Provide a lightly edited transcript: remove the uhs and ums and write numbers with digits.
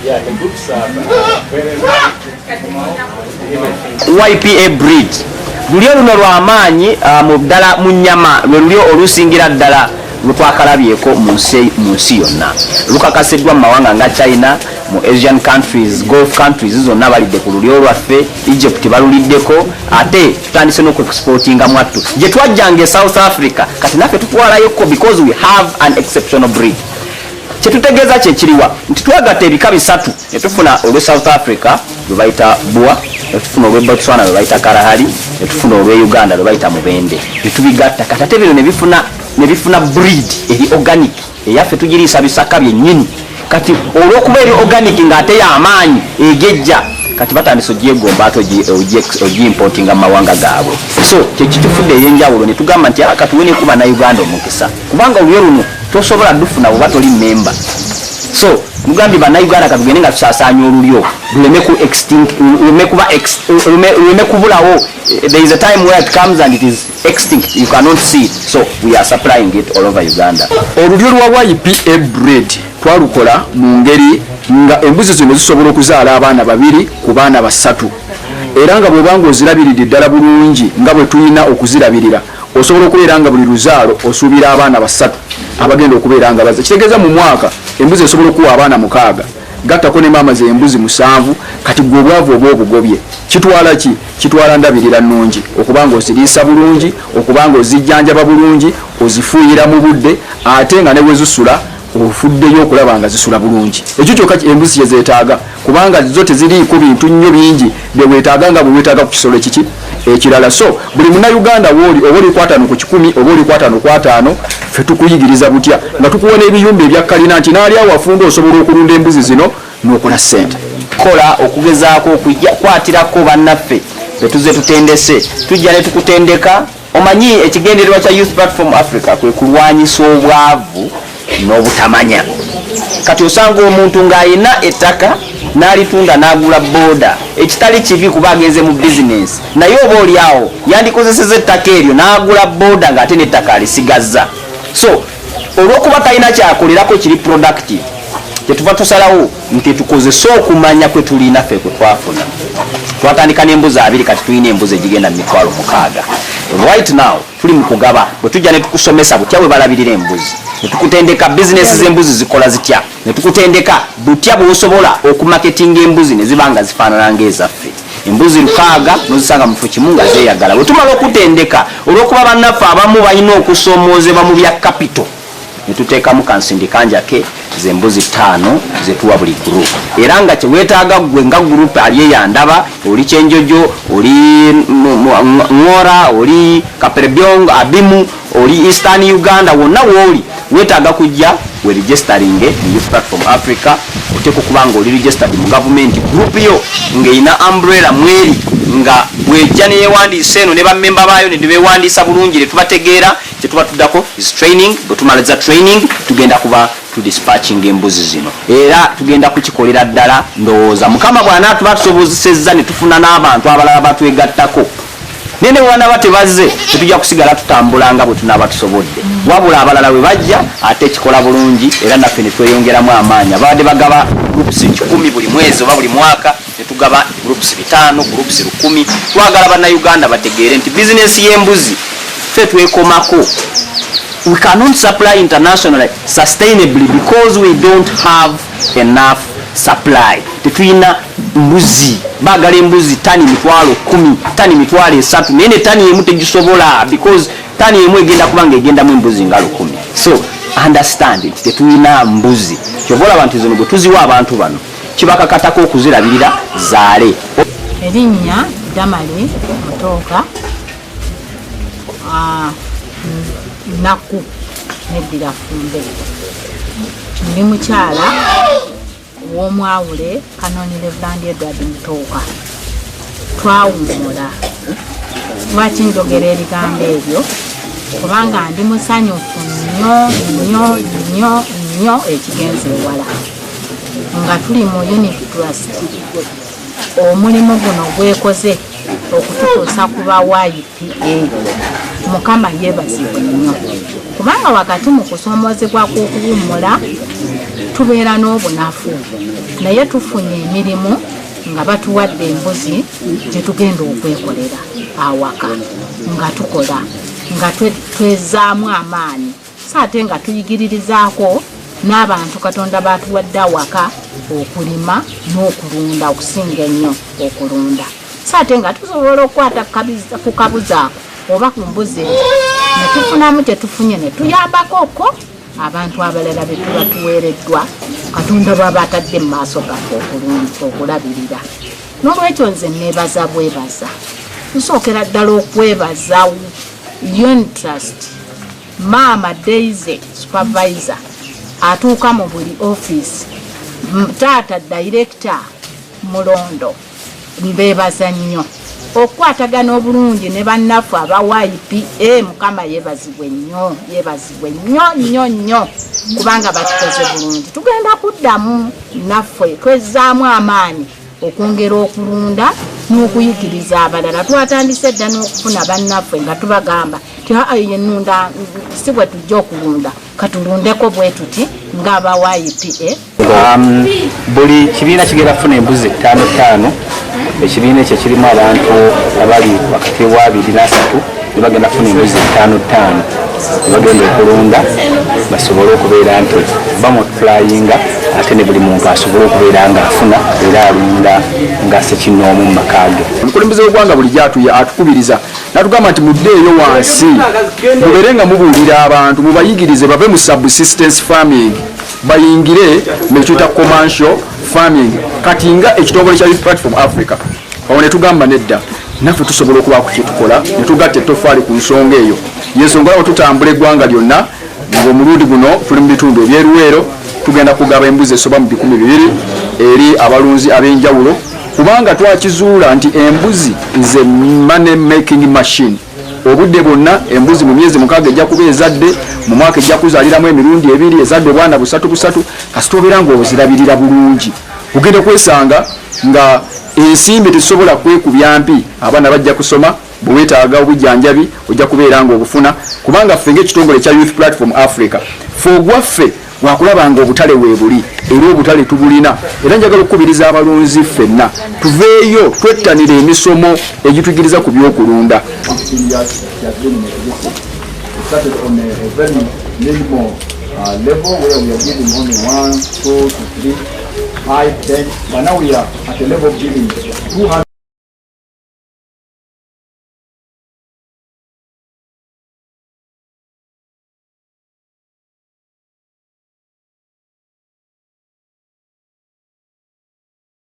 Yeah, the groups are very YPA breed. Lulyo luno lwamaanyi mu ddala mu nnyama, lwe lulyo olusingira ddala lwetwakalabyeko mu nsi yonna. Lukakasiddwa mu mawanga nga China, mu Asian countries, Gulf countries zonna balidde ku lulyo lwaffe. Egypt baluliddeko, ate tutandise n'okuexportinga mwattu gye twajjanga e South Africa. Kati naffe tutwalayoko because we have an exceptional breed. Kyetutegeeza kyekiriwa nti twagatta ebika bisatu ne tufuna olwe South Africa lwe bayita Boer, ne tufuna olwe Botswana lwe bayita Kalahari, ne tufuna olwe Uganda lwe bayita Mubende, ne tubigatta. Kati ate bino ne bifuna breed eri organic. Eyaffe tugiriisa bisaka byennyini. Kati olwokuba eri organic ng'ate y'amaanyi egejja, kati batandise ogyegomba ate ogiimportinga mu mawanga gaabwe. So kyekitufudde ey'enjawulo ne tugamba nti katuwe ne ku Bannayuganda omukisa, kubanga olulyo luno tosobola dufuna bw'oba toli memba. So mugambye Bannayuganda, katugende nga tusaasaanya olulyo luleme ku extinct, luleme kuba luleme kubulawo. There is a time where it comes and it is extinct, you cannot see it. So we are supplying it all over Uganda. Olulyo lwa YPA breed twalukola mu ngeri nga embuzi zino zisobola okuzaala abaana babiri ku baana basatu, era nga bw'obanga ozirabiridde ddala bulungi nga bwe tulina okuzirabirira, osobola okubeera nga buli luzaalo osuubira abaana basatu abagenda okubeera nga bazza. Kitegeeza mu mwaka embuzi esobola okuwa abaana mukaaga, gattako ne maama zembuzi musanvu. Kati gwe obwavu oba obugobye. Kitwala ki? Kitwala ndabirira nnungi, okuba nga oziriisa bulungi, okuba nga ozijjanjaba bulungi, ozifuuyira mu budde, ate nga ne bwe zisula ofuddeyo okulaba nga zisula bulungi. Ekyo kyokka embuzi kyezeetaaga, kubanga zo teziriiko bintu nnyo bingi byeweetaaga nga bwe weetaaga ku kisolo ekiki ekirala. So buli Munnayuganda wooli, oba oli ku 50 oba oli ku 50, ffe tukuyigiriza butya nga tukuwa n'ebiyumba ebyakkalina nti n'ali awafunda osobola okulunda embuzi zino n'okola ssente. Kola okugezaako okukwatirako bannaffe betuze tutendese. Tujja ne tukutendeka. Omanyi ekigendererwa kya Youth Platform Africa kwe kulwanyisa obwavu n'obutamanya. Kati osanga omuntu ng'ayina ettaka n'alitunda n'agula booda, ekitali kibi kuba agenze mu bizinensi, naye oba oli awo yandikozeseza ettaka eryo n'agula booda ng'ate n'ettaka alisigazza. So olw'okuba talina kyakolerako kiri productive, kyetuva tusalawo nti tukozese okumanya kwe tulina ffe kwe twafuna. Twatandika n'embuzi 20, kati tulina embuzi egigenda mu 60,000. Right now tuli mu kugaba. Bwe tujja ne tukusomesa butya bwe balabirira embuzi, ne tukutendeka bizinesi z'embuzi zikola zitya, ne tukutendeka butya bw'osobola okumaketinga embuzi ne ziba nga zifaanana ng'ezaffe, embuzi 6,000 nozisanga mu kifo kimu nga zeeyagala. Bwe tumala okutendeka, olw'okuba bannaffe abamu balina okusoomoozebwa mu bya capital, ne tuteekamu kansindikanjake zembuzi ttaano zetuwa buli group. Era nga kyeweetaaga ggwe nga group ali eyandaba, oli Kyenjojo, oli Ngora, oli Kapelebyong, Abimu, oli Eastern Uganda, wonna wooli weetaaga kujja weregisteringe mu Youth Platform Africa. Oteeka okuba nga oli registered mu gavumenti, group yo ng'erina umbrella mweri, nga bwejja neyewandiisa eno ne bammemba baayo ne bewandiisa bulungi ne tubategeera. Kyetuba tuddako is training. Bwe tumaliza training, tugenda kuba tudispatching embuzi zino era tugenda kukikolera ddala. Ndowooza Mukama bw'anaatuba tusobozesezza ne tufuna n'abantu abalala batwegattako, naye ne bwe tebazze, tetujja kusigala tutambula nga bwe tunaaba tusobodde. Wabula abalala bwe bajja ate kikola bulungi era naffe ne tweyongeramu amaanyi. Ababadde bagaba groups 100 buli mwezi oba buli mwaka, ne tugaba groups 500, groups 1000. Twagala Bannayuganda bategeere nti bizinesi y'embuzi ffe twekomako. We cannot supply internationally sustainably because we don't have enough supply. Tetulina mbuzi. Baagala embuzi tani 100,000, tani 30,000, naye ne tani emu tegisobola, because tani emu egenda kuba nga egendamu embuzi nga 1000. So understand nti tetulina mbuzi. Kyova olaba nti zino bwe tuziwa abantu bano, kibakakatako okuzirabirira zaale. Erinnya Damali Mutooka. Naku neddira Ffumbe. Ndi mukyala w'omwawule Kanoni Reverand Edward Mutooka. Twawummula. Lwaki njogera ebigambo ebyo? Kubanga ndi musanyufu nnyo nnyo nnyo nnyo ekigenza ewala nga tuli mu Unit Trust. Omulimu guno gwekoze okututuusa ku ba YPA, Mukama yeebazibwe nnyo, kubanga wakati mu kusoomoozebwa kw'okuwummula Tubeera n'obunafu, naye tufunye emirimu nga batuwadde embuzi gye tugenda okwekolera awaka, nga tukola nga twezzaamu amaanyi, so ate nga tuyigiririzaako n'abantu Katonda batuwadde awaka okulima n'okulunda, okusinga ennyo okulunda, so ate nga tusobola okukwata ku kabuzi ako oba ku mbuzi ezo ne tufunamu kye tufunye, ne tuyambako ko abantu abalala be tuba tuweereddwa Katonda bw'aba atadde mu maaso gaffe okulabirira. N'olwekyo nze neebaza bwebaza, nsookera ddala okwebaza Untrust, Maama Daisy supervisor atuuka mu buli ofiisi, taata director Mulondo, mbeebaza nnyo okukwatagana obulungi ne bannaffe aba YPA. Mukama yeebazibwe nnyo, yeebazibwe nnyo nnyo nnyo, kubanga batukoze bulungi. Tugenda kuddamu naffe twezzaamu amaanyi okwongera okulunda n'okuyigiriza abalala. Twatandise dda n'okufuna bannaffe nga tubagamba ti aa, ennunda si bwe tujja okulunda, katulundeko bwe tuti ng'aba YPA. Buli kibiina kigenda kufuna embuzi ttaano ttaano. Ekibiina ekyo kirimu abantu abali wakati wa 23, ne bagenda kufuna embuzi ttaano ttaano ne bagenda okulunda, basobole okubeera nti bamultiplyinga, ate ne buli muntu asobole okubeera ng'afuna era alunda nga ssekinnoomu mu maka ge. Omukulembeze w'eggwanga bulijjo atukubiriza natugamba nti muddeeyo wansi, mubeere nga mubuulira abantu, mubayigirize bave mu subsistence farming, bayingire mu kyetuyita commercial farming. Kati nga ekitongole kya Youth Platform Africa, awo ne tugamba nedda, naffe tusobola okubaako kyetukola ne tugatta ettofaali ku nsonga eyo. Yensonga olaba tutambula eggwanga lyonna, ng'omulundi guno tuli mu bitundu ebyeruweero. Tugenda kugaba embuzi esoba mu 200 eri abalunzi ab'enjawulo, kubanga twakizuula nti embuzi is a money making machine. Obudde bwonna embuzi mu myezi 6 ejja kuba ezadde, mu mwaka ejja kuzaaliramu emirundi ebiri, ezadde obwana busatu busatu. Kasita obeera ng'ozirabirira bulungi, ogenda kwesanga nga ensimbi tezisobola kwekubya mpi. Abaana bajja kusoma, bwe weetaaga obujjanjabi ojja kubeera ng'obufuna, kubanga ffe ng'ekitongole kya Youth Platform Africa, ffe ogwaffe wakulaba nga obutale weebuli, era obutale tubulina. Era njagala okukubiriza abalunzi ffenna tuveeyo twettanire emisomo egituyigiriza ku byokulunda. 15 years she has been in existence. It started on a very minimal level where we are giving only one, two to three, 5, 10, but now we are at a level of giving 200.